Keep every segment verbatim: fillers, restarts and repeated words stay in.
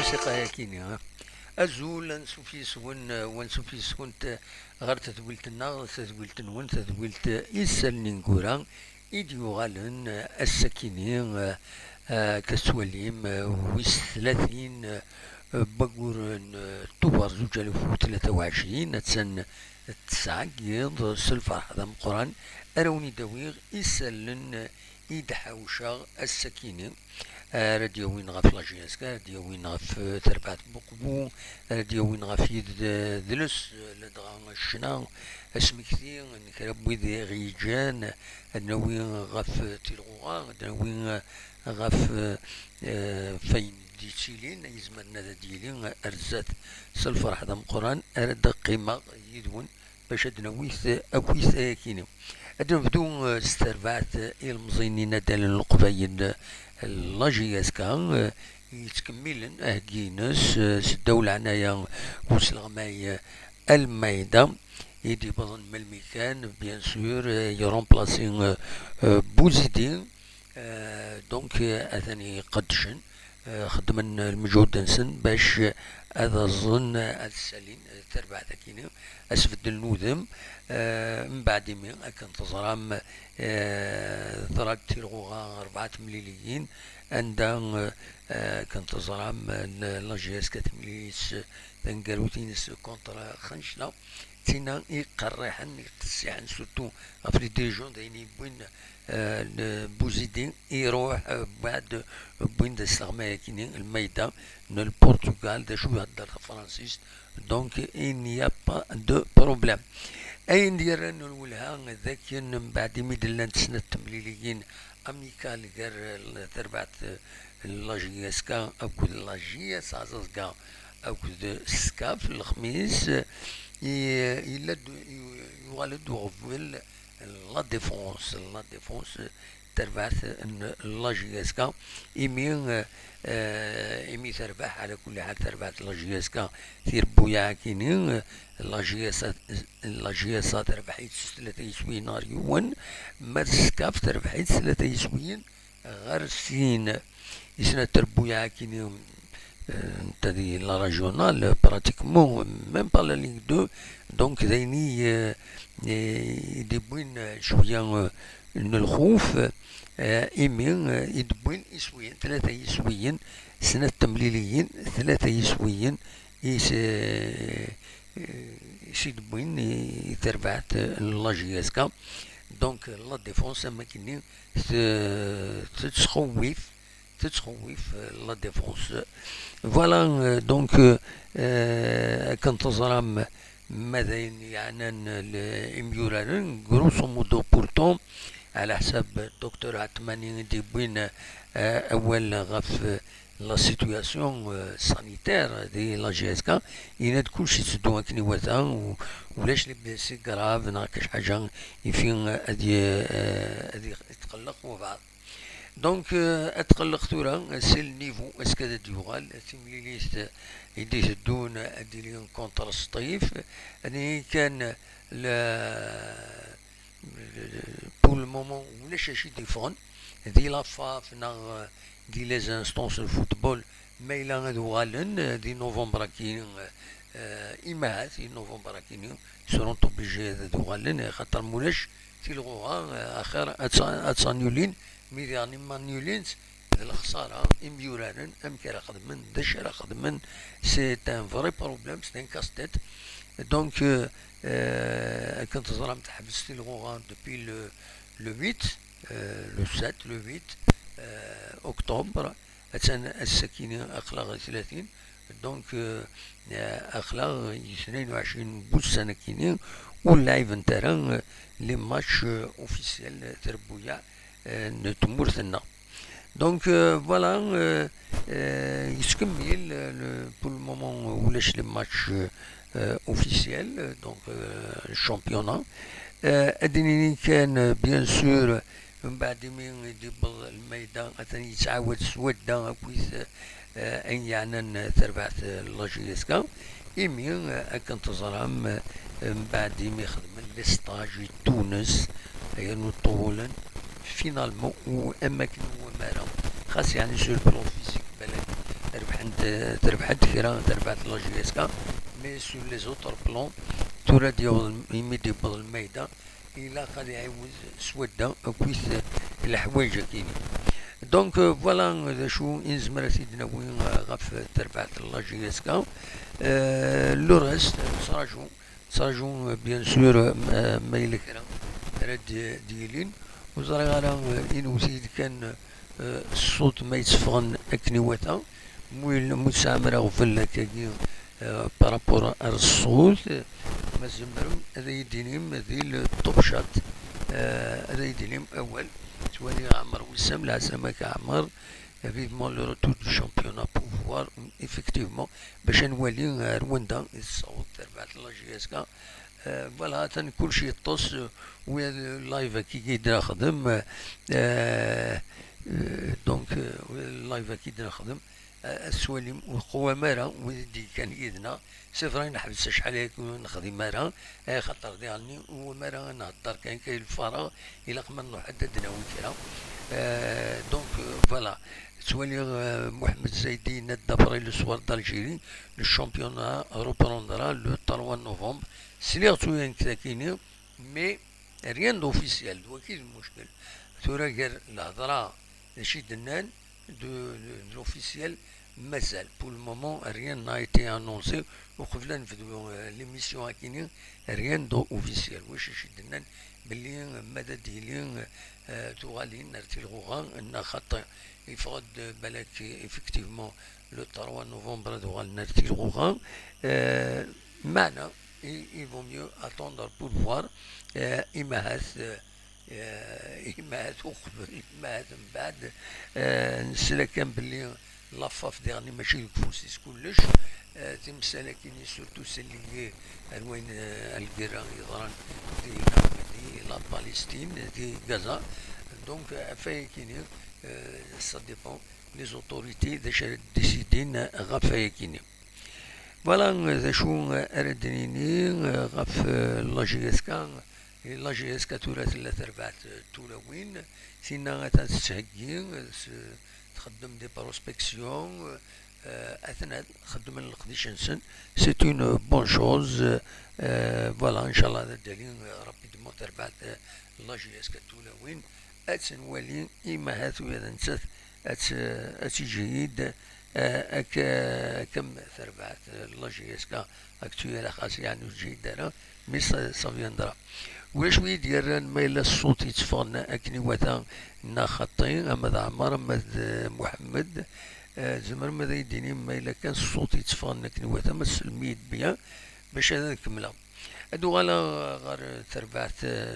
Tiqayakini, ha? Azul, ansuf yes-wen, eh, wansuf yes-went, eh, ɣer tedwilt-nneɣ, tadwilt-nwen, tadwilt, eh, isallen ineggura i d-yuɣalen, eh, ass-akini, eh, eh, akka tettwalim, eh, wis tlatin, eh, n waggur n, eh, Tubeṛ zuǧ alaf u tlata u ɛecrin, attan tesɛa n yiḍ s lferḥ d ameqqran ara wen-id-awiɣ isallen, eh, i d-ḥawceɣ ass-akini, ara d-yawin ɣef la J S K, ara d-yawin ɣef, eh, terbaɛt n Buqbu, ara d-yawin ɣef yidles, eh, ladɣa ccna, asmekti n kra n wid i ɣ-yeǧǧan, ad nawi ɣef tilɣuɣa, ad nawi ɣef, eh, fayen d-yettilin, yezmer ad d-yili ar zdat s lferḥ d ameqqran, ara d-qqimeɣ yid-wen bac ad d-nawi akk ayakini. Ad nebdu, eh, s terbaɛt, eh, ilemẓiyen inaddalen n Leqbayel, eh, la J S K, eh, yettkemmilen aheggi-ines, eh, seddaw leɛnaya n usleɣmay, eh, Almeida, i d-yewwḍen melmi kan, bien sûr, eh, yeremplasi, eh, eh, Bouzidi, eh, donc, eh, atan iqeddcen, eh, xeddmen lmeǧhud-nsen bac ad aẓen, eh, ad ssalin, eh, tarbaɛt-akini, ad sbeddlen udem, eh, mbeɛd imi, akken teẓram, eh, teḍra-d tilɣuɣa rebɛa temliliyin, anda, eh, eh, akken teẓram, eh, la J S K temlil-itt taneggarut-ines contre Xencla, d tinna i iqerriḥen, iqessiḥen, surtout ɣef les dirigeants, d ayen yewwin, eh, n Bouzidi iruḥ, eh, mbeɛd wwin-d asleɣmay-akini, Almeida, n Lpuṛtugal, d acu ihedder tafransist, donc il n'y a pas de problème. Ayen d-yerran lwelha d akken mbeɛd imi d-llant snat temliliyin amicales gar, eh, terbaɛt, eh, la J S K akked la J S A Zasga akked Skaf, lexmis, eh, i-, yella-d, yuɣal-d uɣbel n la Défense, la Défense, terbaɛt n la J S K, imi, eh, imi terbeḥ, ɛla kulli ḥal, terbaɛt la J S K tirebbuyaɛ-akini, eh, la J S A, la J S A terbeḥ-itt s tlata yiswiyen ɣer yiwen, ma d Skaf terbeḥ-itt s tlata yiswiyen ɣer sin. I snat trebbuyaɛ-akini, eh, netta di la régionale, pratiquement, même pas la Ligue deux, donc d ayen i, eh, i d-iwwin, eh, cwiya, eh, n lxuf, eh, imi, eh, i d-wwin iswiyen, tlata yiswiyen, snat temliliyin, tlata yiswiyen, i s-, eh, eh, i s-id-wwin i terbaɛt, eh, n la J S K. Donc, la Défense, am akken-nni, t-, tettxewwif, tettxewwif, eh, la Défense. Voilà, eh, donc, eh, eh, akken teẓram, ma d ayen yeɛnan l-, imyuraren, grosso modo, pourtant, ɛla ḥsab Docteur Ɛetmani i d-yewwin, eh, awal ɣef, eh, la situation, eh, sanitaire di la J S K, yenna-d kullec yetteddu akken iwata, u-, ulac les blessés graves neɣ kac ḥaǧa ifi ad y-, eh, ad yetqelleq wabɛaḍ. Donc, eh, ad tqelleq tura, c'est le niveau, est-ce que ad d-yuɣal timlilit i d-iteddun ad d-ili contre Sṭif, ani kan le, pour le moment, ulac acu i d-iffɣen, di la FAF neɣ, eh, di les instances de football, ma yella ad uɣalen, eh, di novembre-agi, eh, imahat, di novembre-agi, seront obligés ad uɣalen, eh, xaṭer mulac tilɣuɣa, eh, axir ad tt-, ad tt-annulin, mi diɣen ma annulin-tt, d lexsara i myuraren, amek ara xedmen, d acu ara xedmen, c'est un vrai problème, c'est un casse-tête. Donc, euh, euh, akken teẓram, teḥbes tilɣuɣa depuis le, le huit, euh, le sept, le huit, euh, octobre. Attan ass-akini aql-aɣ di tlatin. Donc, euh, euh, aql-aɣ i tnayen u ɛecrin n wussan akini, ur lɛibent ara, euh, les matchs, euh, officiels, euh, trebbuyaɛ, euh, n tmurt-nneɣ. Donc, euh, voilà, euh, euh, yettkemmil, euh, le, pour le moment, euh, ulac les matchs, euh, officiels, euh, donc, euh, championnat. Euh, ad d-nini kan, euh, bien sûr, mbeɛd imi i d-yewweḍ Almeida, atan yettɛawad s wadda akkit, euh, ayen yeɛnan, euh, terbaɛt, euh, la J S K. Imi, euh, akken teẓram, euh, mbeɛd imi xedmen les stages i Tunes, yernu ṭewwlen, finalement, u am akken ur wwin ara, xas yeɛni sur le plan physique, balak rbeḥ terbeḥ-d kra, terbeḥ-d la J S K, mais sur les autres plans, tura d-yewweḍ, imi d-yewweḍ lmayda, ilaq ad iɛiwed swadda akkit leḥwayeǧ-agi. Donc, euh, voilà, d acu i nezmer ad t-id-nawi, euh, ɣef terbaɛt n la J S K. Euh, le reste, nettraǧu, nettraǧu, euh, bien sûr, euh, ma, ma yella kra ara d-, d-yilin. Ur ẓriɣ ara, euh, inewwet-iyi-d kan, euh, ṣṣut ma yetteffɣen akken iwata. Mwi, mwi tesɛam ara ɣbel akkagi, euh, par rapport ar ṣṣut, ma tzemrem ad iyi-d-tinim di le top chat, euh, ad iyi-d-tinim awal. Ttwaliɣ Ɛmer Wissam, lɛeslama-k a Ɛmer. Vivement le retour du championnat pour voir, effectivement, bac ad nwali ar wanda i tessaweḍ terbaɛt n la J S K. Euh, voilà, atan kulci yeṭṭes, euh, wi live-agi i d-nexdem, euh, euh, donc, euh, wi live-agi i d-nexdem, euh, ad twalim ur qwam ara wid i d-yekkan yid-neɣ. C'est vrai, neḥbes acḥal aya ur nexdim ara, eh, xaṭer diɣenni ur qwam ara ad nhedder kan kay lfara, ilaq ma nruḥ ad d-nawi kra. Euh, donc, euh, voilà, ttwaliɣ, euh, Mohamed Zaidi yenna-d: d'après le soir d'Algérie, le championnat reprendra le trois novembre. Sliɣ tura nekk takini, mais rien d'officiel, d waki d lmuckel. Tura gar lhedra d acu i d-nnan, de, de, de l'officiel, mazal. Pour le moment, rien n'a été annoncé. Uqbel ad nebdu, euh, l'émission akini, rien d'officiel. Wac acu i d-nnan belli, euh, ma ad d-yili, euh, tuɣalin ar tilɣuɣa, neɣ xaṭi, yeffeɣ-d, euh, balak, effectivement, le trois novembre ad uɣalen ar tilɣuɣa. Euh, meɛna, il, il vaut mieux attendre pour voir, euh, imahat, euh, euh, imahat uqbel, imahat mbeɛd, euh, nesla kan belli lafaf diɣenni mačči deg ufus-is kullec, euh, timsal-agi-nni surtout c'est lié ar wayen, euh, ar lgirra yeḍran di, di la Palestine, di Gaza. Donc, euh, ɣef wayagi-nni, euh, ça dépend les autorités d acu ara d-décidin ɣef wayagi-nni. Voilà, euh, d acu, euh, ara d-nini, euh, ɣef, euh, la J S K. La J S K tura tella terbaɛt, euh, tulawin. Tinna atan tettheggi, euh, s-, txeddem des prospections, euh, atnan xeddmen leqdic-nsen. C'est une bonne chose. Euh, voilà, inchallah, ad d-tali, euh, rapidement terbaɛt, euh, la J S K tulawin. Ad tt-nwali, imahat ula d nettat ad tt-, ad tt-iǧhid, eh, ak-, ak am terbaɛt, eh, la J S K actuelle, xas yeɛni ur ǧhid ara, mais ça, ça viendra. Ulac wi d-yerran ma yella ṣṣut yetteffɣen akken iwata neɣ xaṭi, ama d Ɛmer, ama d, eh, Muḥemmed, eh, tzemrem ad yi-d-tinim ma yella kan ṣṣut yetteffɣen akken iwata, ma tsellem-iyi-d bien, bac ad kemmleɣ. Ad uɣaleɣ ɣer terbaɛt, eh,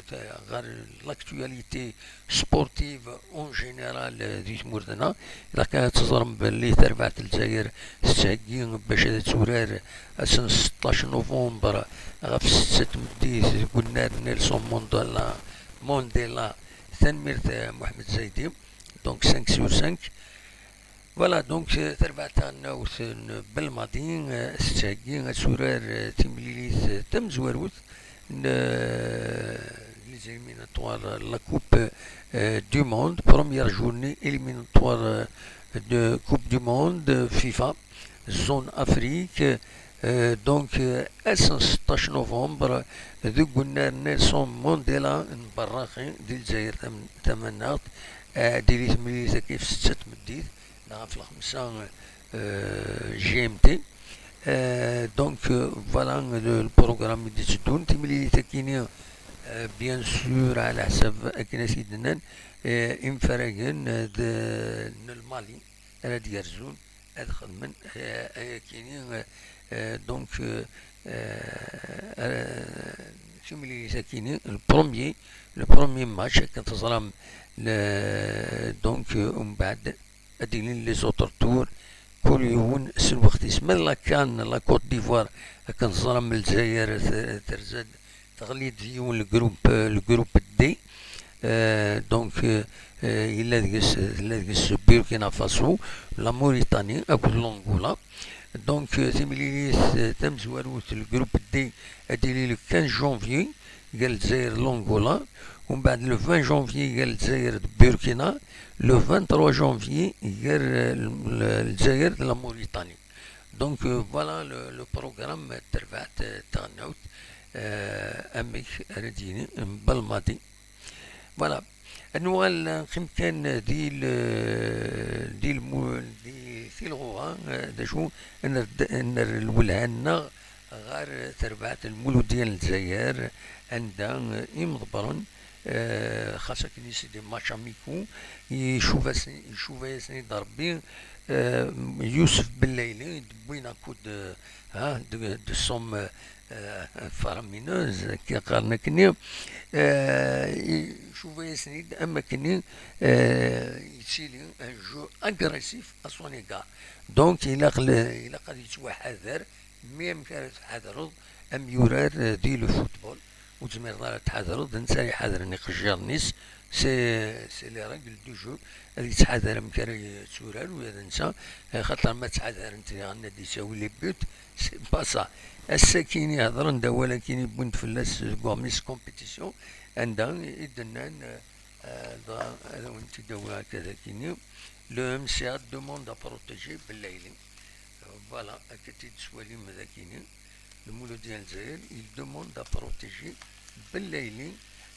ɣer l'actualité sportive en général, eh, di tmurt-nneɣ. Ilaq ad teẓrem belli terbaɛt n Lezzayer tettheggi bac ad turar ass n seṭṭac novembre ɣef ssetta n tmeddit deg unnar Nelson Mandela, Mandela. Tanemmirt, eh, Mohamed Zaidi. Donc, cinq sur cinq. Voilà, donc, euh, terbaɛt n Belmadi, euh, tettheggi ad turar, euh, timlilit, euh, tamezwarut n, euh, les éliminatoires, euh, la Coupe, euh, du Monde, première journée éliminatoire, euh, de Coupe du Monde, euh, FIFA, zone Afrique, euh, donc, euh, ass n seṭṭac novembre, deg unnar Nelson Mandela n Berraxi, di Lezzayer tam-, Tamaneɣt, euh, ad tili temlilit-agi ɣef ssetta n tmeddit, neɣ ɣef lxemsa, euh, G M T. Euh, donc, euh, voilà le, le programme i d-itteddun. Timlilit-agi-nni, euh, bien sûr, ɛla ḥsab akken ad t-id-nnan, euh, imfaragen, euh, de, n Lmali ara d-yerzun ad xedmen, euh, ayagi-nni, euh, euh, donc, euh, euh, euh, timlilit-agi-nni, le premier, le premier match, akken teẓram, le, donc, euh, umbeɛd, ad d-ilin les autres tours, kul yiwen s lweqt-is. Ma d la CAN, la Côte d'Ivoire, akken teẓram, Lezzayer t-, terza-d, teɣli-d yiwen le groupe, le groupe D. Euh, donc, euh, euh, yella deg-s, tella deg-s Burkina Faso, la Mauritanie akked l'Angola. Donc, euh, timlilit, euh, tamezwarut, le groupe D, ad d-tili le quinze janvier, gar Lezzayer d l'Angola. Umbeɛd, le vingt janvier, gar Lezzayer d Burkina, le vingt-trois janvier, gar, euh, l-, l-, Lezzayer d la Mauritanie. Donc, euh, voilà le, le programme n terbaɛt, euh, taɣelnawt, euh, amek ara d-yini, n Belmadi. Voilà. Ad nuɣal, euh, qim kan di l-, di lmu-, di tilɣuɣa, euh, d acu, ad nerr-, ad nerr lwelha-nneɣ ɣer terbaɛt n Lmuludya n Lezzayer, anda, eh, imḍebbren, eh, xas akken i si des matchs amicaux, icuba-yasen-, icuba-yasen-id Rebbi, eh, Yusef Bellayli, i d-wwin akud, eh, ha, de, de somme, eh, faramineuse, akka qqaren akkenni, eh, icuba-yasen-id am akkenni, eh, yettili un jeu agressif à son égard. Donc, ilaq le, ilaq ad yettwaḥader, mi amek ara tḥadreḍ amyurar, eh, di le football? Ur tezmireḍ ara ad tḥadreḍ, d netta ara iḥadren iqejjiren-is, c'est, c'est les règles du jeu, ad yettḥadar amek ara yetturar ula d netta, eh, xaṭer ma ttḥadarent diɣen ad d-yettawi les buts, c'est pas ça. Ass-akini hedren-d awal akini wwin-d fell-as deg uɣmis compétition, anda i d-nnan, eh, eh, dɣa ad awen-t-id-awiɣ akka d akini, le M C A demande à protéger Bellayli. Voilà, akka tt-id-tettwalim d akini. Lmuludya n Lezzayer, il demande à protéger Bellayli,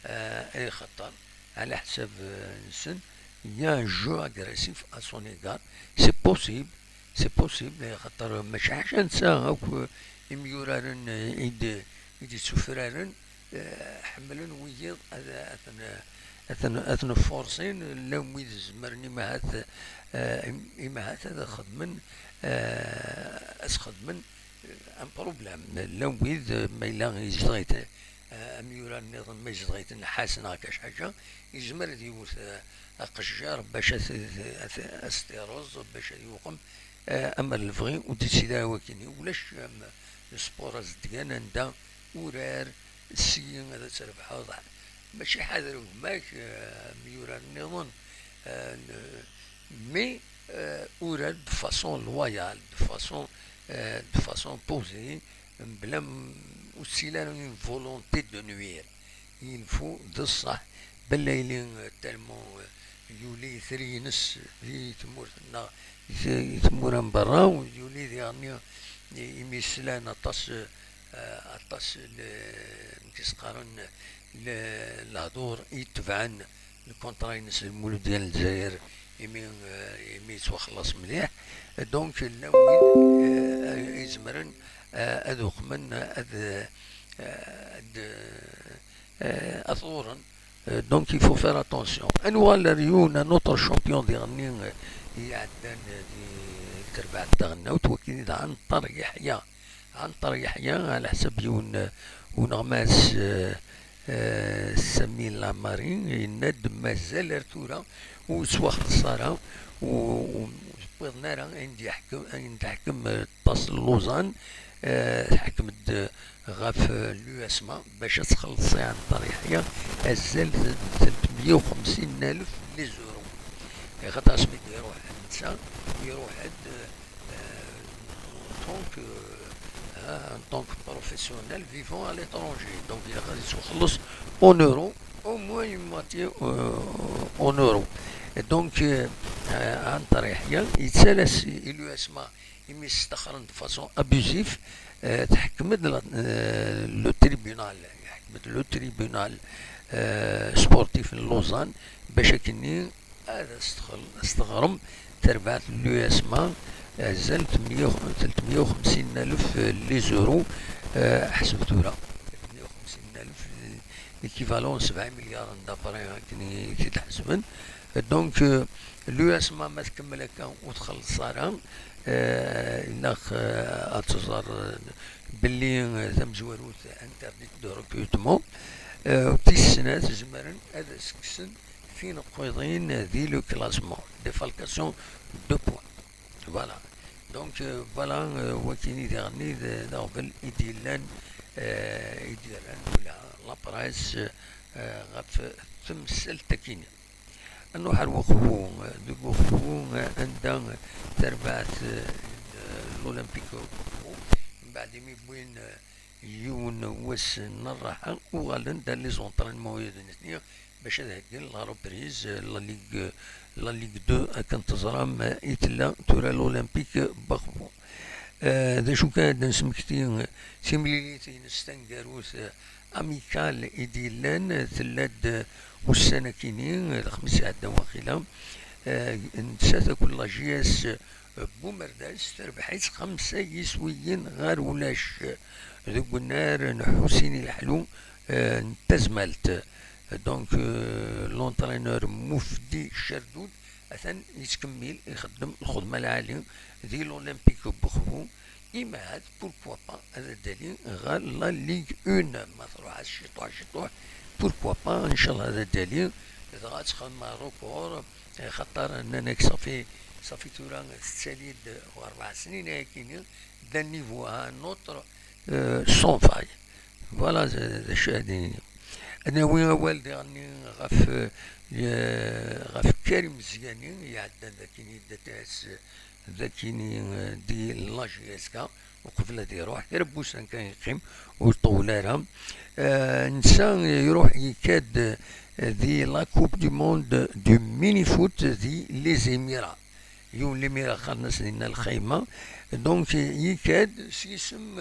euh, ay xaṭer, ɛla ḥsab, euh, nsen, il y a un jeu agressif à son égard. C'est possible, c'est possible, ay xaṭer mačči ḥaca netta akk, euh, imyuraren, euh, i d-, i d-ittufraren, eh, ḥemmlen wiyiḍ ad, ad ten-, ad ten-, ad ten-forsin, llan wid zemren imahat, eh, im-, imahat ad xedmen, eh, ad xedmen, eh, un problème. Llan wid, eh, ma yella yezdeɣ-it, eh, amyurar nniḍen ma yezdeɣ-it nnḥas neɣ kac ḥaǧa, yezmer ad yewwet, eh, aqejjar bac ad t-, ad t-, ad s-t-ireẓ, bac ad yuqem, eh, ama d lebɣi ur d-yettili ara wakini. Ulac, em, sport azedgan anda urar syin ad trebḥeḍ. Mačči ḥader gma-k, eh, am yurar nniḍen, eh, n-, mais, eh, urar de façon loyale, de façon, eh, de façon posée, mebla m-, ur tettili ara une volonté de nuire. Ilfu d ṣṣeḥ. Bellayli, eh, tellement, eh, yuli itri-ines di tmurt-nneɣ, di, di tmura n berra, u yuli diɣenni imi slan aṭas, eh, aṭas n, n, amek i s-qqaren, n, lehdur i itebɛen lkunṭra-ines d Lmuludya n Lezzayer imi, eh, imi yettwaxelleṣ mliḥ. Donc, llan wid, eh, izemren, eh, ad uqmen, ad, eh, ad, eh, ad t-ḍurren. Eh, donc, il faut faire attention. Ad nuɣal ar yiwen, un autre champion diɣenni, eh, i iɛeddan, eh, di terbaɛt taɣelnawt, wakini d Ɛenṭer Yeḥya. Ɛenṭer Yeḥya, ɛla ḥsab yiwen, eh, uneɣmas, eh, eh, Sami Lamari, yenna-d mazal ar tura ur yettwaxelleṣ ara, u, u, ur wwiḍen ara ayen d-yeḥkem, ayen d-teḥkem, eh, ṭṭas n Luzan, eh, teḥkem-d ɣef, eh, l'U S M A bac ad txelleṣ i Ɛenṭer Yeḥya azal n telt meyya u xemsin alef les euros. Axaṭer asmi d-iruḥ netta, iruḥ-d, eh, en tant que, eh, en tant que professionnel vivant à l'étranger. Donc, ilaq ad yettwaxelleṣ en euro, au moins une moitié, euh, en euro. Et donc, euh, euh, Ɛenṭer Yeḥya yettalas i l'U S M A imi s-ttaxren de façon abusive, euh, teḥkem-d la, euh, le tribunal, yeḥkem-d le tribunal, euh, sportif n Lausanne, bac akkenni ad as-txel-, as-teɣrem terbaɛt n l'U S M A, azal n telt meyya u xemsin alef les euros, euh, ḥseb tura. Telt meyya u xemsin alef, l'équivalent n sebɛa imelyaren d'après akken i t-id-ḥesben. Donc, euh, l'U S M A ma tkemmel akka ur txelleṣ ara, eh, ilaq, eh, ad tẓer, eh, belli, eh, tamezwarut interdite de recrutement, eh, u tis snat zemren ad as-kksen tineqqiḍin di le classement, défalcation de points. Voilà. Donc, euh, voilà, euh, wakini diɣenni d, d aɣbel i d-yellan, euh, i d-yerran ula la presse, euh, ɣef temsalt-akini. Ad nruḥ ar Uxwu, euh, deg Uxwu, euh, anda, euh, terbaɛt, euh, n, euh, l'Olympique Uxwu, mbeɛd imi wwin, euh, Yiwen wass n rraḥa, uɣalen-d ar les entraînements i d nitni bac ad heggen la reprise, la Ligue, la Ligue deux, akken teẓram i tella tura l'Olympique Baxbu. Eh, d acu kan ad d-nesmekti timlilit-ines taneggarut, eh, amicale i d-yellan, eh, tella-d, eh, ussan akini, eh, lexmis iɛeddan waqila, eh, nettat akked la J S, eh, Bumerdas, terbeḥ-itt xemsa yiswiyen ɣer ulac, eh, deg unnar n Ḥusin Leḥlu, eh, n Tazmalt. Donc, eh, l'entraîneur Mufdi Cerdud atan yettkemmil ixeddem lxedma lɛali di l'Olympique n Uxbu. Imahat, pourquoi pas, ad d-ali ɣer la Ligue un, ma truḥ-as ciṭuḥ ciṭuḥ, pourquoi pas, ncallah ad d-ali, dɣa ad txedem record, eh, xaṭer nnan-ak safi, safi tura tettali-d ɣer rebɛa snin ayakini, d'un niveau à un autre, euh, sans faille. Voilà, d d acu ad d-nini. Ad nawi awal diɣenni ɣef, eh, ɣef Karim Ziyani, iɛeddan d akin i D T S, d akini, eh, di la J S K, uqbel ad iruḥ, kra n wussan kan yeqqim, ur iṭewwel ara. Eh, netta iruḥ yekka-d, eh, di la Coupe du Monde du mini-foot di les Émirats. Yiwen limira qqaren-as dinna lxayma. Donc, yekka-d s yisem,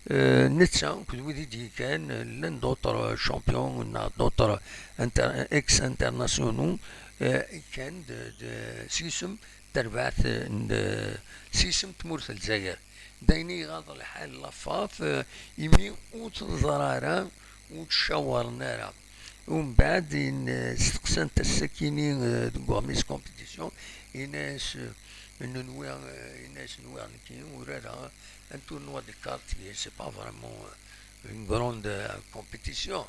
eh, netta akked wid i d-yekkan, eh, llan d'autres champions neɣ d'autres inter-, ex-internationaux, eh, kkan-d, d-, s yisem terbaɛt n, s yisem n tmurt n Lezzayer. D ayen i iɣaḍ lḥal la FAF, eh, imi ur tt-teẓra ara, ur tt-cawaren ara. Umbeɛd, in-, steqsan-t ass-akini, eh, deg uɣmis compétition, yenna-yas, eh, nwiɣ, eh, yenna-yas nwiɣ nekki urareɣ un tournoi de cartes, c'est pas vraiment, eh, une grande, eh, compétition.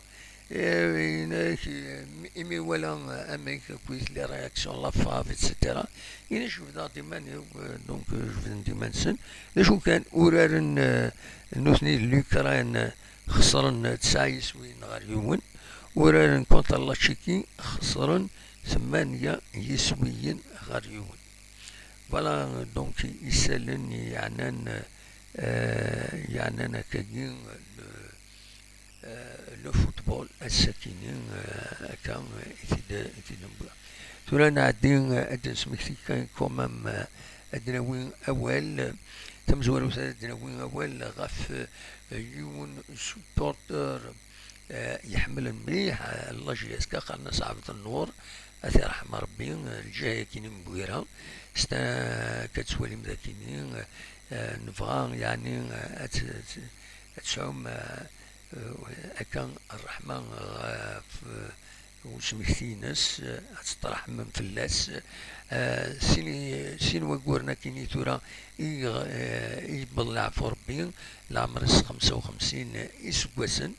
Eh, yenna-yak, eh, imi wala, eh, amek akkit les réactions, la FAF, et cetera. Yenna-yas jebdeɣ-d iman-iw, eh, donc, eh, jebden-d iman-nsen. D acu kan, uraren, eh, nutni d l'Ukraine, xesren tesɛa yiswiyen ɣer yiwen. Uraren contre la Tchéquie, xesren tmanya yiswiyen ɣer yiwen. Voilà, donc, isallen yeɛnan, eh, yeɛnan akkagi, le, eh, le football, ass-akini, eh, akka, eh, i t-id, i t-id-newwi. Tura nɛeddi, eh, ad d-nesmekti kan quand même, eh, ad d-nawi awal, eh, tamezwarut ad d-nawi awal ɣef, eh, yiwen supporter, eh, iḥemmlen mliḥ, eh, la J S K, qqaren-as Ɛebd Nnur, ad t-iṛḥem Ṛebbi, eh, lǧiha-yakini n Bwira, s ta-, akka ad twalim d akini, eh, nebɣa, yeɛni, eh, ad t-, ad t-, ad tesɛum, eh, eh, akka ṛṛeḥma ɣef, eh, usmekti-ines, eh, ad tettṛaḥmem fell-as. Eh, sin, sin wagguren akini tura i, eh, i yewweḍ leɛfu Ṛebbi, leɛmer-is xemsa u xemsin iseggasen.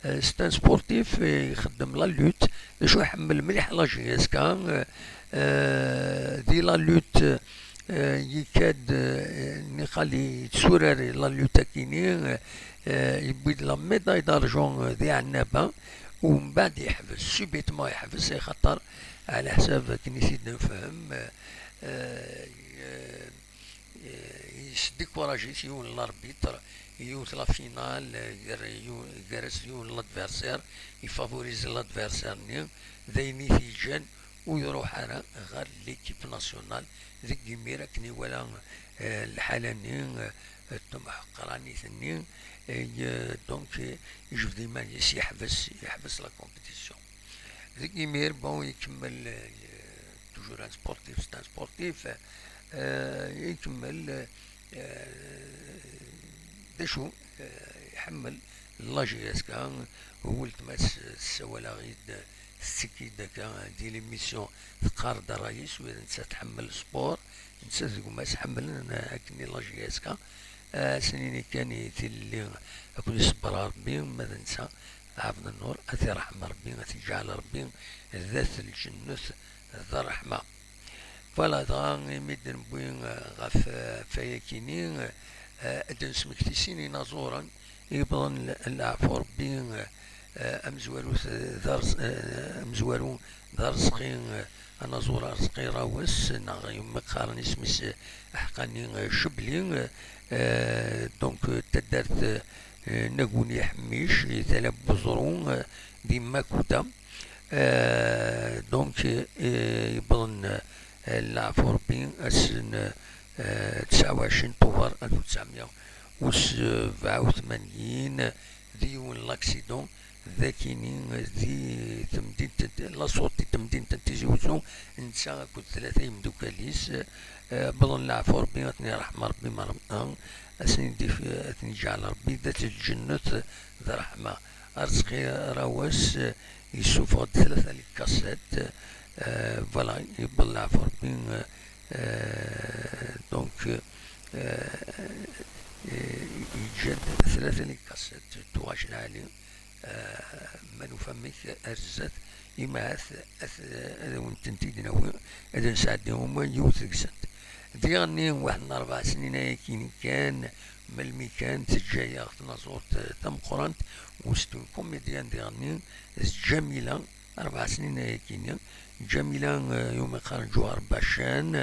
Eh, c'est un sportif, eh, ixeddem la lutte. D acu iḥemmel mliḥ la J S K, eh, eh, di la lutte, eh, yekka-d, eh, niqal yetturar la lutte akini, eh, eh, yewwi-d la médaille d'argent, eh, di Ɛennaba, u mbeɛd yeḥbes, subitement yeḥbes, axaṭer ɛla ḥsab akken i t-id-nefhem, eh, eh, eh, yesdikuraji-t yiwen n l'arbitre, yiwet la finale, eh, gar-, yiw-, gar-as yiwen n l'adversaire, ifavorize l'adversaire-nni, d ayen i t-yeǧǧan ur iruḥ ara ɣer l'équipe nationale. Deg imir akken iwala, eh, lḥala-nni, eh, ṭṭmeḥ qranit-nni, eh, donc, eh, yejbed iman-is, yeḥbes, yeḥbes la compétition. Deg imir, bon, ikemmel, eh, toujours un sportif, c'est un sportif, eh, ikemmel, eh, d acu, eh, iḥemmel la J S K, weltma-s tessawal-aɣ-id, tettekki-d akka di l'émission, teqqar-d ṛṛay-is, u nettat tḥemmel sport, nettat d gma-s ḥemmlen akken i la J S K, eh, ass-nni kan i tilelli ad ken-iṣebber Ṛebbi, ma d netta, Ɛebd Nnur, ad t-iṛḥem Ṛebbi, ad t-iǧɛel Ṛebbi d at lǧennet d ṛṛeḥma. Voilà, dɣa imi d-newwi, eh, ɣef, eh, ɣef wayakini, eh, ad d-nesmekti sin inaẓuren i yewwḍen l-, leɛfu Ṛebbi, eh, amezwaru d, d arẓ-, eh, amezwaru d Arezqi, eh, anaẓur Arezqi Rawes, neɣ yemma qqaren isem-is, eh, aḥeqqani, eh, Cebli, eh, donc, eh, taddart, eh, Naguni Ḥmic, i tala n Buẓru, eh, di Makuda. Eh, donc, eh, yewwḍen, eh, leɛfu Rebbi, ass n, eh, tesɛa u ɛecrin Tubeṛ alef u tesɛemya u sebɛa u tmanyin, di yiwen n l'accident, d akini, di temdint, la sortie n temdint n Tizi Uzzu, netta akked tlata yimdukal-is, eh, wwḍen leɛfu Rebbi, ad ten-iṛḥem Rebbi merra, ad ten-id-, ad ten-iǧɛel Rebbi d at lǧennet d ṛṛeḥma. Arezqi Rawas, eh, yessufeɣ-d tlata les cassettes, eh, voilà, yewweḍ leɛfu Rebbi, eh, donc, eh, eh, yeǧǧa-d tlata les cassettes, Tuɣac Lɛali, eh, ma nufa amek ar zdat, imahat ad, ad awen-tent-id-nawi, ad nesɛeddi uma yiwet deg-sent. Diɣenni, waḥed n ṛebɛa snin ayakini kan, melmi kan teǧǧa-yaɣ tnaẓurt, eh, tameqqrant, u c'est une comédienne diɣenni, d Ǧamila, ṛebɛa snin ayakini. Ǧamila, eh, iwumi qqaren Ǧuhar Bacan,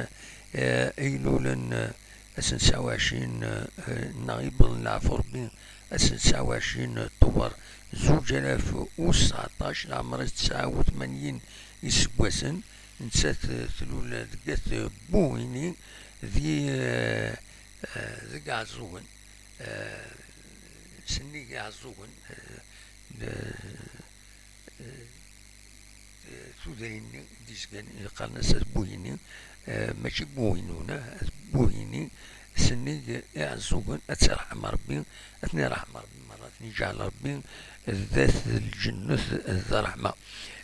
eh, ay ilulen, eh, ass n tesɛa u ɛecrin, eh, neɣ yewweḍen leɛfu Rebbi, ass n tesɛa u ɛecrin Tubeṛ zuǧ alaf u sɛeṭṭac, leɛmer-is tesɛa u tmanyin iseggasen, nettat, eh, tlul deg At Buhini, di, eh, eh, deg Iɛeẓẓugen, eh, sennig Iɛeẓẓugen, eh, d-, eh, eh, tudrin-nni d-izgan, qqaren-as At Buhini, eh, mačči Buhinun, ah, At Buhini, sennig Iɛeẓẓugen, ad tt-iṛḥem Rebbi, ad ten-iṛḥem Rebbi merra, ad ten-iǧɛel Rebbi d at lǧennet d ṛṛeḥma.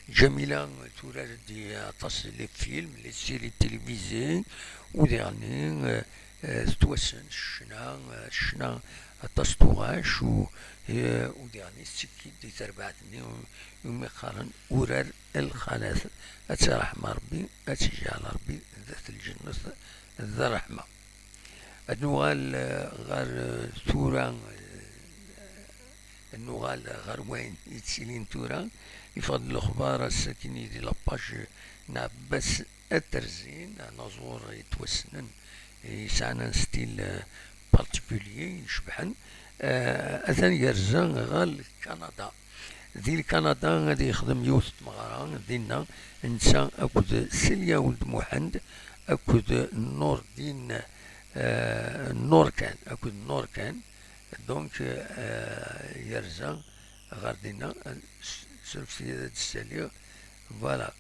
Ǧamila turar-d aṭas les films, les séries télévisées, u diɣenni, eh, eh, tettwassen s ccna, eh, ccna aṭas tuɣac, u, eh, u diɣenni tettekki-d di terbaɛt-nni, u, umi qqaren urar lxalat. Ad tt-iṛḥem Rebbi, ad tt-iǧɛel Rebbi d at lǧennet d ṛṛeḥma. Ad nuɣal, eh, ɣer, eh, tura, eh, ad nuɣal ɣer wayen yettilin tura. Yeffeɣ-d lexbar ass-akini di la page n Ɛebbas At Terzin, anaẓur yettwassnen, yesɛan un style, eh, particulier, icebḥen. Eh, atan yerza ɣer Kanada. Di Kanada ad yexdem yiwet n tmeɣra dinna, netta akked Silya Uld Muḥend, akked Nurdin, eh, Nurkan, akked Nurkan. Donc, eh, yerza ɣer dinna, s-, surfet-iyi ad d-ssaliɣ. Voilà.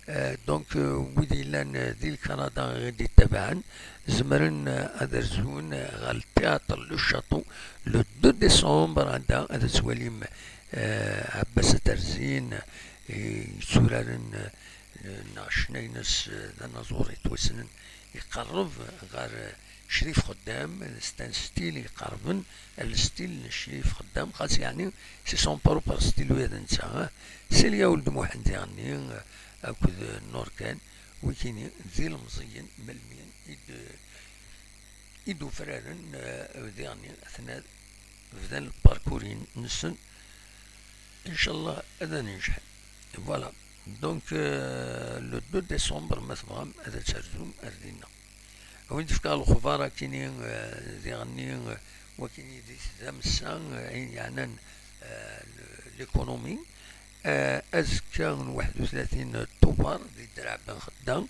Eh, donc, eh, wid yellan, eh, di Lkanada i d-ittabaɛen, zemren, eh, ad rzun, eh, ɣer Théâtre Le Château le deux décembre, anda ad twalim, eh, Ɛebbas At Terzin, eh, yetturaren, eh, neɣ ccna-ines, eh, d anaẓur yettwassnen, iqerreb ɣer, eh, Crif Xeddam, c'est un style iqerben ar le style n Crif Xeddam, xas yeɛni c'est son propre style ula d netta, ah. Silya Uld Muḥend diɣenni, eh, akked, eh, Nurkan, wikini d ilemẓiyen melmi i d-, i d-ufraren, eh, diɣenni atnan bdan lparkur-nsen, incallah ad nenǧeḥ. Voilà. Donc, euh, le deux décembre, ma tebɣam, ad terzum ar dinna. A win d-fkeɣ lexbar akini, euh, diɣenni, euh, wakini di tdamsa, euh, ayen yeɛnan, euh, le-, l'économie. Euh, azekka n waḥed u tlatin Tubeṛ di Draɛ Ben Xedda,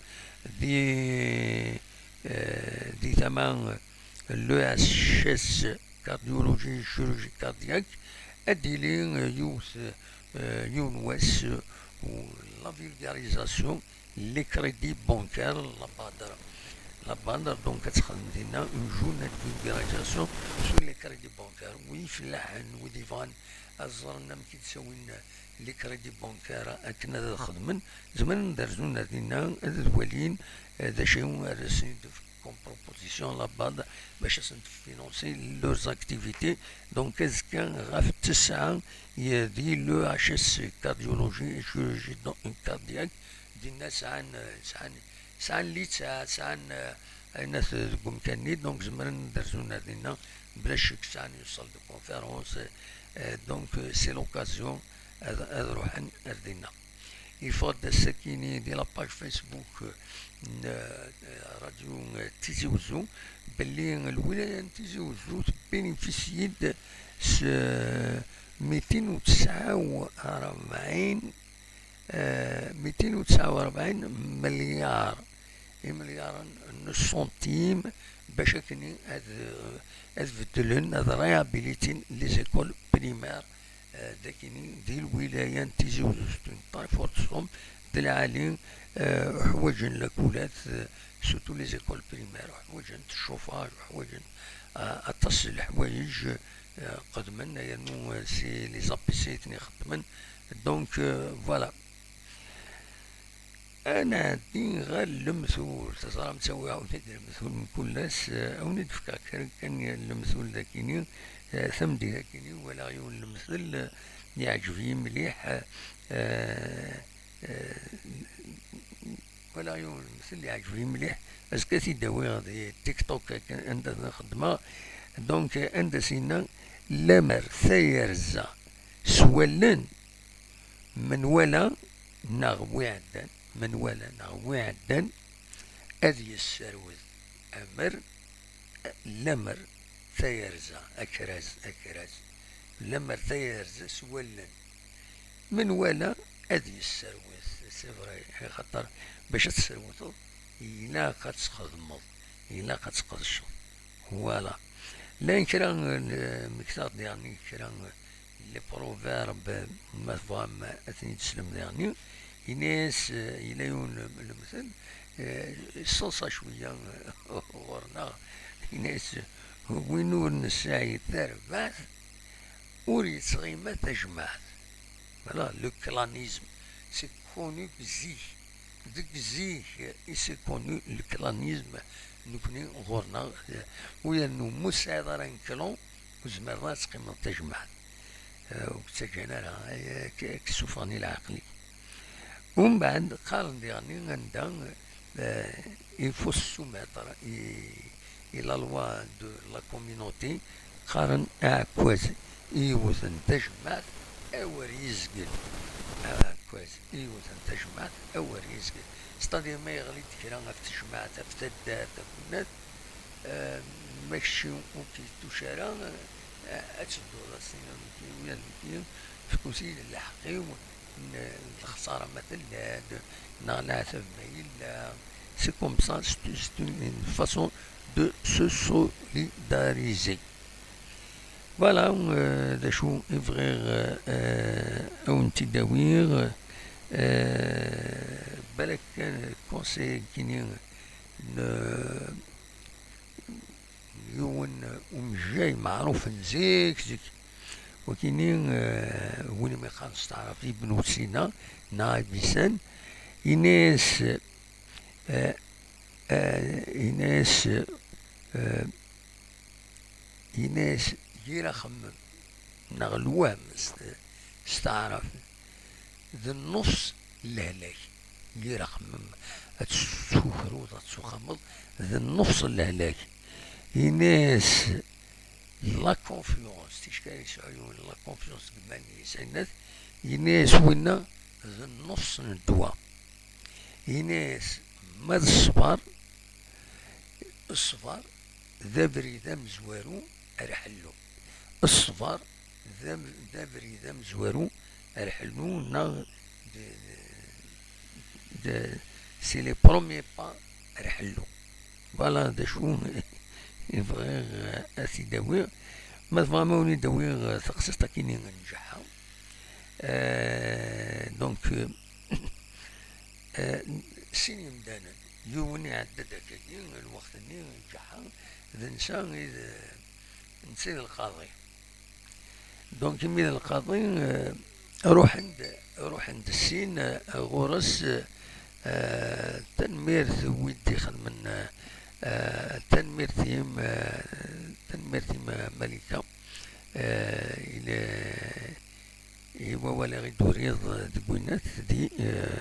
di, euh, di tama, euh, l'E H S cardiologie et chirurgie cardiaque, ad d-tili, euh, yiwet, euh, yiwen wass, euh, u la vulgarisation, les crédits bancaires, la BADR. La BADR, donc, ad texdem dinna une journée de vulgarisation sur les crédits bancaires. Wi ifellaḥen, wid yebɣan ad ẓren amek i d-ttawin les crédits bancaires akken ad xedmen, zemren ad rzun ar dinna, ad walin, eh, d acu ara sen-id-tefk comme proposition la BADR bac ad sen-tfinancer leurs activités. Donc, azekka ɣef ttesɛa, i-, di l'E H S cardiologie et chirurgie don-, cardiaque, dinna sɛan, sɛan, sɛan littseɛ, sɛan, eh, ayen at deg umkan-nni, donc zemren ad rzun ar dinna, bla ccek sɛan une salle de conférence, eh, donc, eh, c'est l'occasion ad, ad ruḥen ar dinna. Yeffeɣ-d ass-akini di la page Facebook, euh, n, euh, Radio, euh, Tizi Uzzu, belli lwilaya n Tizi Uzzu tebinifisyi-d آه، ميتين وتسعة وأربعين، آه، ميتين وتسعة وأربعين مليار، إمليارا n السنتيم باش أكني هاد، هاد بدلن، هاد réhabiliter les écoles primaires، آه، داكني دي الولاية نتيزي وزوجتون طريف ورتصوم دي العالي، آه، حواجن لاكولات، آه، surtout les écoles primaires، حواجن الشوفاج، حواجن، آه، أطاس الحوايج، آه، قدمن، ينو، آه، c'est les A P C تني خدمن. Donc، آه، voilà. أنا عندي غير المثول، تزرع متسوي عاوني دير المثول من كل ناس، آه، عاوني دفكا كان، كان المثول ذاكيني، آه، ثمدي ذاكيني، ولا عيون المثل، آه، يعجبني مليح، آه، آه، ولا عيون المثل يعجبني مليح، parce que تيداوي غادي تيك توك كان عندها خدمة، donc عندها سينا لامر ثيرزا سوالن من ولا نغ وعدن، من ولا نغ وعدن أذ يسرود أمر لمر ثيرزا أكراز أكراز لمر ثيرزا سوالن من ولا أذ يسرود. C'est vrai، خاطر باش تسروتو إلا قد تخدمض، إلا قد تقدشو. Voilà. لان كرا مكتاط يعني كرا les proverbes ما تبغام أثني تسلم يعني. Ines, euh, il a eu le مثل, euh, sans ça شوية غورنا. Ines, وين ور نسعي تربات ور يتغيما تجمعت. Voilà, le clanisme, c'est connu بزيك. ديك زيك, c'est connu le clanisme. نكني غورنا, ويا نو مساعد راه نكلون, وزمرنا تقيم تجمعت. آه، وكتجينا راه, آه، ك-، كسوفاني العقلي. ومن بعد قارن ديغني عندها, آه، il faut se soumettre إي، إي la loi de la communauté. قارن أعكواز يوثن تجمعت أور يزقل. أعكواز يوثن تجمعت أور يزقل. C'est-à-dire ما يغلي تكرا في تجمعت، في تدات، في الناس، آه، ماكشي وكي توشارا، آه، أتشدو راسنا ويا نكي في كوسي الحقيو. ن-، الخسارة ما تلاد، نغ العتب ما يلا. C'est comme ça, c'est, c'est une façon de se solidariser. Voilà, euh, d acu i bɣiɣ, euh, ad wen-t-id-awiɣ, euh, balak kan conseil-agi-nni n, yiwen umejjay meɛruf n zik, zik. Wakini, eh, win mi qqaren s taɛrabt Ibn Sina, neɣ Avicenna, ini-as, eh, eh, ini-as, eh, ini-as, yir axemmem, neɣ lwehm s, s taɛrabt, d nnefs n lehlak. Yir axemmem, ad tessukruḍ, ad tsuxameḍ, d nnefs n lehlak. Ini-as, la confiance, ticki ara yesɛu yiwen la confiance deg iman-is, ini-as, ini-as winna d nnefs n ddwa. Ini-as ma d ṣṣber, ṣṣber d abrid amezwaru ar ḥellu. Ṣṣber d am-, d abrid amezwaru ar ḥellu, neɣ d, d, c'est les premiers pas ar ḥellu. Voilà d acu i bɣiɣ, eh, ad t-id-awiɣ. Ma tebɣam ad wen-id-awiɣ, eh, taqsiṭ akkin n Ǧeḥḥa. Eh, donc, eh, eh, sin yemdanen. Yiwen iɛedda-d akkagi, lweqt-nni, Ǧeḥḥa, d netta i d, netta i d lqaḍi. Donc, imi d lqaḍi, eh, ruḥen-d, ruḥen-d sin, eh, ɣur-s, eh, tanemmirt wid d-ixedmen, eh, tanemmirt-im, eh, tanemmirt-im, eh, Malika, eh, i le-, i wawal i ɣ-id-turiḍ deg winat di, eh,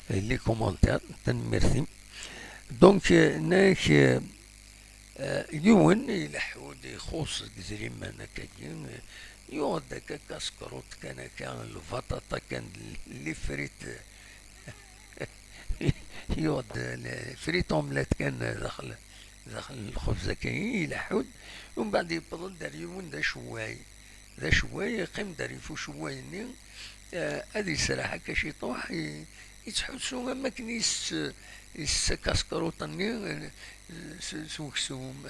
les commentaires, tanemmirt-im. Donc, eh, nak, eh, Eh, yiwen ileḥḥu-d ixuṣ deg idrimen akkagi, eh, yuɣ-d akka kaskrut kan akka, lbaṭaṭa kan, les frites, yuɣ-d les frites omelette kan daxel, daxel lxebz akkagi, ileḥḥu-d, umbeɛd yewweḍ-d ar yiwen d acewway, d acewway, yeqqim-d ar yifucewway-nni, eh, ad yesraḥ akka ciṭuḥ, i-, yettḥussu am wakken isess, isess akaskruṭ-nni, eh, s, s uksum.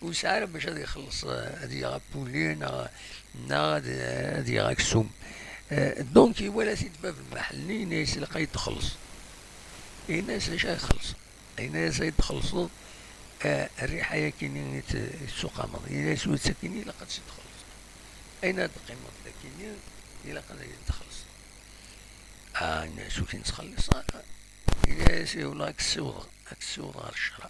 Ur yesɛi ara bac ad ixelleṣ, eh, ad yaɣ apuli neɣ, neɣ ad, ad yaɣ aksum. Eh, donc, iwala-t-id bab lmaḥel-nni, yenna-yas: "Ilaq ad yi-d-txelleṣ." Yenna-yas: "Acu ad yi-d-txellṣeḍ, eh, rriḥa-yagi-nni i t-, i tettuqameḍ?" Yenna-yas: "Ur tt-, akkin ilaq ad tt-id-txellṣeḍ. Ayen ad d-teqqimeḍ dagi-nni, ilaq ad yi-d-txellṣeḍ." Ah, yenna-yas: "Ur k-nettxelliṣ ara." Yenna-yas: "Iwla, ad k-ssiwḍeɣ, ad k-ssiwḍeɣ ɣer ccṛeɛ."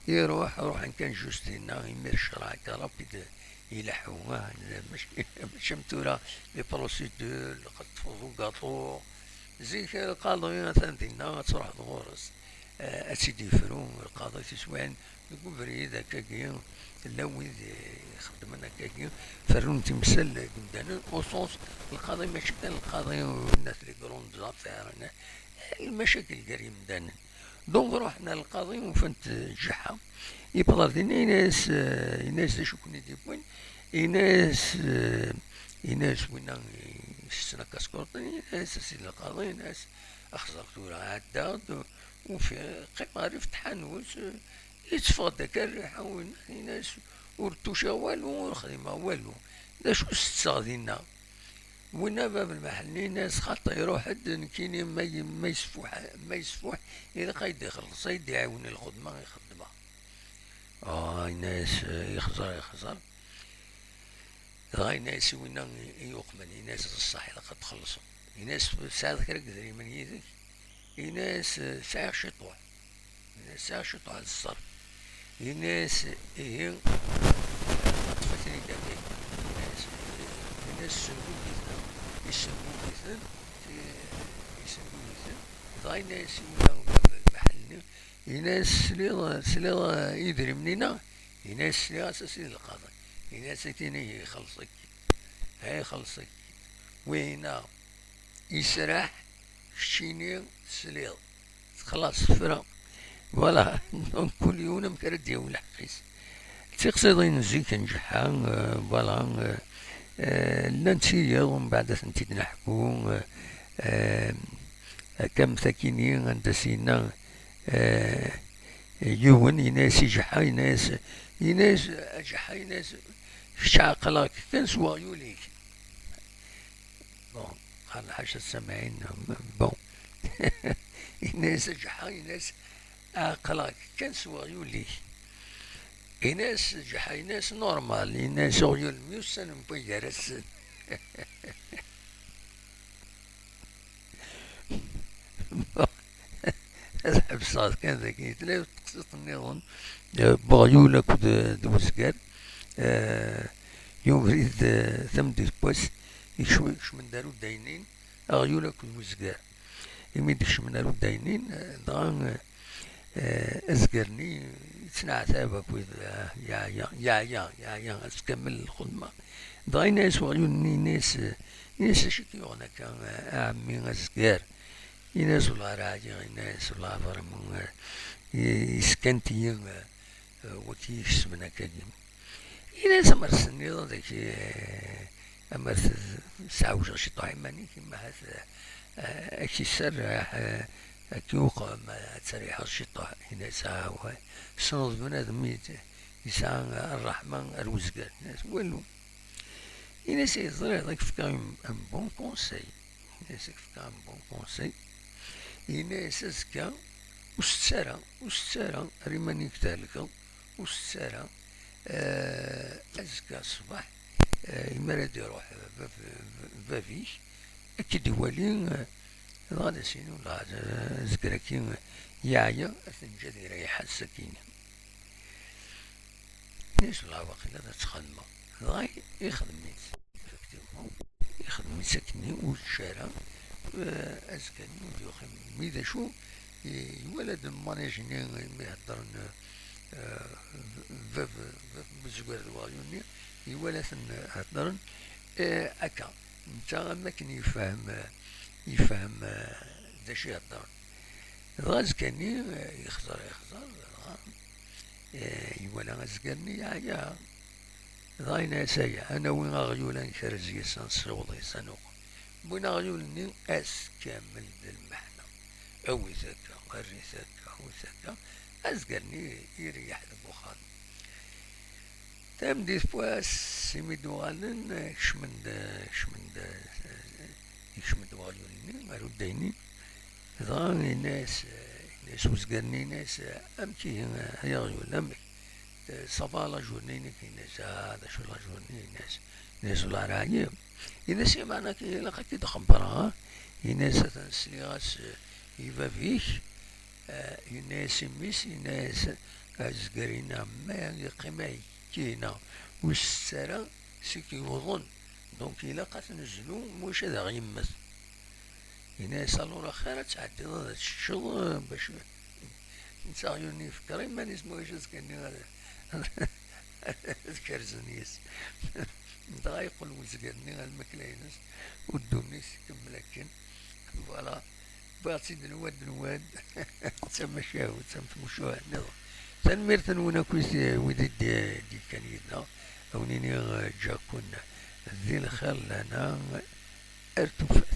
Iruḥ, ruḥen kan juste dinna, imir ccṛeɛ akka rapide ileḥḥu, ah, mačči, mačči am tura, les procédures, lqeṭṭef ugaṭu. Zik lqaḍi atan dinna, ad truḥeḍ ɣur-s, eh, ad tt-id-yefru lqaḍi tiswiɛin deg ubrid akkagi. Llan wid ixeddmen akkagi, ferrun timsal deg yimdanen, au sens, lqaḍi mačči kan lqaḍi n at les grandes affaires, lmacakil gar yimdanen. Donc ruḥen ar lqaḍi, ufan-t Ǧeḥḥa. Yewweḍ ar dinna, yenna-yas, eh, yenna-yas: "D acu ken-id-yewwin?" Yenna-yas, eh, yenna-yas winna isessen akaskruṭ-nni, yenna-yas: "A sidi lqaḍi," yenna-yas, "axẓer tura ɛeddaɣ-d, ufiɣ, qqimeɣ rrif tḥanut, eh, yetteffeɣ-d akka rriḥa," winna, yenna-yas: "Ur ttuciɣ walu, ur xdimeɣ walu. D acu setteɣ dinna?" Winna bab lmaḥel-nni, yenna-yas: "Xaṭi, iruḥ-d, nekkini ma y-, ma yesfuḥ, ma yesfuḥ, ilaq ad yi-d-ixelleṣ, ad yi-d-iɛiwen i lxedma i xeddmeɣ." Ah, yenna-yas, eh, ixẓer, ixẓer. Dɣa yenna-yas i winna i, i yuqmen, yenna-yas: "D ṣṣeḥ, ilaq ad txellṣeḍ." Yenna-yas: "Tesɛiḍ kra n yedrimen yid-k?" Yenna-yas: "Sɛiɣ ciṭuḥ." Yenna-yas: "Sɛiɣ ciṭuḥ n ṣṣerf." Yenna-yas: "Ihi, ṭṭef-iten-id akka." Yenna-yas, yenna-yas: "Ssengugi-ten." Yessengugi-ten, i-, yessengugi-ten. Dɣa yenna-yas i winna bab lmaḥel-nni, yenna-yas: "Tesliḍ, tesliḍ i yedrimen-inna?" Yenna-yas: "Sliɣ-as a sidi lqaḍi." Yenna-yas: "Akken ihi ixelleṣ-ik, ay ixelleṣ-ik. Winna yesraḥ, keččini tesliḍ. Xlaṣ, tefra." Voilà, donc kul yiwen amek ara d-yawi lḥeqq-is. D tiqsiḍin n zik n Ǧeḥḥa, euh, voilà, euh, euh, llant tiyiḍ, mbeɛd ad tent-id-neḥku, euh, euh, akka am takini, anda s-yenna, euh, yiwen, yenna-yas i Ǧeḥḥa, yenna-yas, yenna-yas, a Ǧeḥḥa, yenna-yas, kečč ɛeqleɣ-k kan s weɣyul-ik. Bon, qal ḥaca tsamɛin, bon. Yenna-yas a Ǧeḥḥa, yenna-yas, ɛeqleɣ-k kan s weɣyul-ik. Yenna-yas Ǧeḥḥa, yenna-yas normal, yenna-yas uɣyul myussanen wway gar-asen. Ad ḥebseɣ kan dagi, tella teqsiṭ nniḍen, eh, n weɣyul akked, eh, d wezger, eh, yubrid, eh, tameddit n wass, ikcem-, ikcem-d ar udaynin, aɣyul akked wezger. Imi d-kecmen ar udaynin, eh, dɣa, eh, eh, azger-nni yettneɛtab akked, eh, yeɛya, yeɛya, yeɛya, ass kamel lxedma. Dɣa yenna-yas weɣyul-nni, yenna-yas, eh, yenna-yas: "Acu i k-yuɣen akka, eh, a ɛemmi azger?" Yenna-yas: "Wellah ara ɛyiɣ." Yenna-yas: "Wellah vraiment, eh, ye-, yeskanti-yi, eh, eh, waki ikesmen akkagi." Yenna-yas: "Amer s-tenniḍ ad ak-, eh, amer s-, sɛewjeɣ ciṭuḥ iman-ik, imahat, eh, eh, ad k-iserreḥ, eh, ad k-yuqem, eh, ad teriḥeḍ ciṭuḥ." Yenna-yas: "Awah, tessneḍ bnadem yet-, yesɛa ṛṛeḥma ar wezger." Yenna-yas: "Walu." Yenna-yas: "Ay teẓriḍ, ad k-fkeɣ un, un bon conseil." Yenna-yas: "Ad k-fkeɣ un bon conseil." Yenna-yas: "Azekka ur sett ara, ur sett ara ar iman-ik thelkeḍ, ur sett ara, eh, azekka ṣṣbeḥ, eh, imi ara d-iruḥ bab-, bab-ik, ad k-id-iwali, eh, dɣa ad as-yini, wellah, eh, azger-agi yeɛya, ad t-neǧǧ ad ireyḥ ass-agi-nni." Yenna-yas: "Wellah, waqila ad tt-xedmeɣ." Dɣa ixdem-itt. Effectivement, ixdem-itt akkenni, ur yečči ara. Eh, azekka-nni ur d-yuqim. Mi d acu, i-, iwala-d lmanij-nni mi heddren, eh, bab, bab n uzger d weɣyul-nni, iwala-ten heddren, eh, akka. Netta am akken yefhem, eh, yefhem, eh, d acu i heddren. Dɣa azekka-nni, eh, yexẓer, yexẓer, dɣa, eh, iwala azger-nni yeɛya. Dɣa yenna-as: "Aya, ad nawi aɣyul, ad nkerrez yes-s, ad nessiweḍ yes-s, ad nuɣal." Wwin aɣyul-nni, ass kamel d lmeḥna. Awi-t akka, err-it akka, awi-t akka. Azger-nni ireyyeḥ deg uxxam. Tameddit n wass, imi d-uɣalen, kecmen-d, kecmen-d, ikcem-d weɣyul-nni ar udaynin. Dɣa yenna-as, yenna-as uzger-nni, yenna-as: "Amek ihi, ay aɣyul, amek? Ça va la journée-inek?" Yenna-as: "Ah, d acu la journée?" Yenna-as, yenna-as: "Wellah ar ɛyiɣ." Yenna-as: "Ihi meɛna akka ilaq ad k-id-xebbreɣ, ha?" Yenna-as: "Atan sliɣ-as i bab-ik, eh, yenna-as i mmi-s, yenna-as azger-inna ma yeqqim akka-inna ur isett ara, c'est que yuḍen. Donc ilaq ad t-nezlu, ma ulac ad aɣ-yemmet." Yenna-as: "Alors axir ad tɛeddiḍ ad teččeḍ, eh, bac netta aɣyul-nni yefker iman-is, ma ulac azekka-nni ad, ad kerzen yes." Dɣa yeqqel wezger-nni ar lmakla-ines, u ddunit tkemmel akken. Voilà. Wwiɣ-tt-id nwad nwad. D tamacahut, am tmucuha nniḍen. Tanemmirt-nwen akk i t-, wid i d-, d-yekkan yid-neɣ. A wen-iniɣ, eh, ǧǧa-ken di lxir, lehna ar tufat.